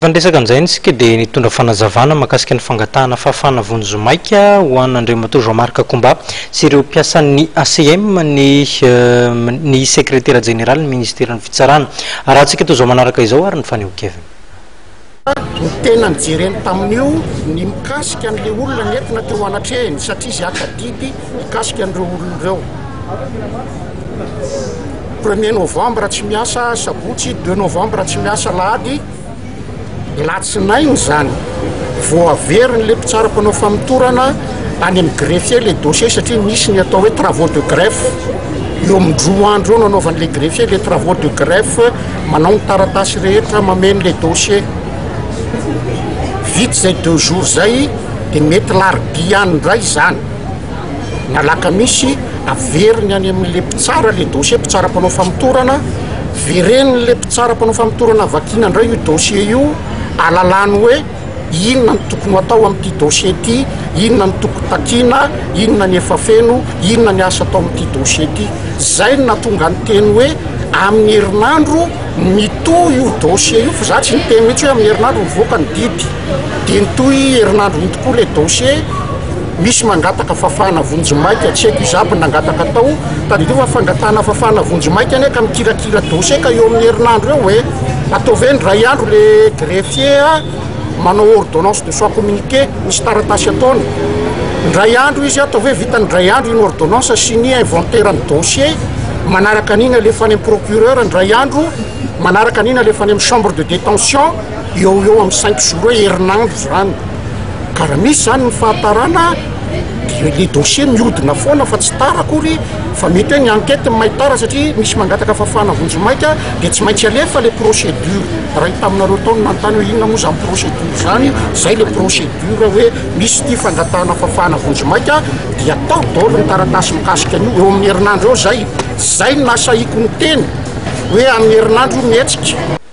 Fa niresaka an'izay isika dia nitondra fanazavana mahakasika ny fangatahana fahafahana vonjimaika ho an'Andriamatoa Jean Marc Koumba sy ireo mpiasan'ny ACM ny ny sekretera jeneralin'ny ministeran'ny fitsarana. Arahantsika toy izao manaraka izao ary ny fanehoan-keviny. Ny tena nojereny tamin'io ny mikasika an'ilay olona nentina teo anatrehiny satria izy haka didy mikasika an'ireo olona ireo. Premier novembre tsy miasa sabotsy, deux novembre tsy miasa alahady, latsinainy izany vao averin'ilay mpitsara mpanao famotorana any amin'ny greffier ilay dossier satria misy ny atao hoe travaux de greffe. Eo amin'ny roa andro eo no anaovan'ilay greffier ilay travaux de greffe, manao ny taratasy rehetra, mameno ilay dossier. Vita izay deux jours izay dia mety larobia any indray izany. Ny alakamisy averiny any amin'ilay mpitsara ilay dossier, mpitsara mpanao famotorana, verenin'ilay mpitsara mpanao famotorana vakiana indray io dossier io, alalany hoe inona no tokony ho atao amin'ity dossier ity, inona no tokony takiana, inona ny efa feno, inona ny asa atao amin'ity dossier ity. Izay no nahatonga ny teny hoe amin'ny herinandro mitohy io dossier io, fa za tsy niteny mihitsy hoe amin'ny herinandro mivoaka ny didy. Dia nitohy herinandro iny tokoa ilay dossier, misy mangataka fafana vonjimaika, tsy haiko iza aby nangataka tao, tadidio fa fangatahana fafana vonjimaika anie ka mikirakira dossier ka eo amin'ny herinandro eo e, ataovy hoe indray andro le greffier a manao ordonnance de soit communiqué, misy taratasy ataony, indray andro izy ataovy hoe vita indray andro iny ordonnance sy ny inventaire ny dossier, manaraka an'iny alefa any amin'ny procureur indray andro, manaraka an'iny alefa any amin'ny chambre de détention, eo ho eo amin'ny cinq jours eo, herinandro izany, ka raha misy izany ny fahatarana dia le dossier mihodina foana fa tsy tara akory fa mety hoe ny enquête no may tara satria misy mangataka fafana vonjimaika dia tsy maintsy alefa le procédure, raha hita aminareo tao ny nanontany hoe inona moa izany procédure izany, izay le procédure hoe misy ity fangatahana fafana vonjimaika dia atao daholo ny taratasy mikasika an'io, eo amin'ny herinandro eo izay, izay no nahasahiako niteny hoe amin'ny herinandro io mihetsika.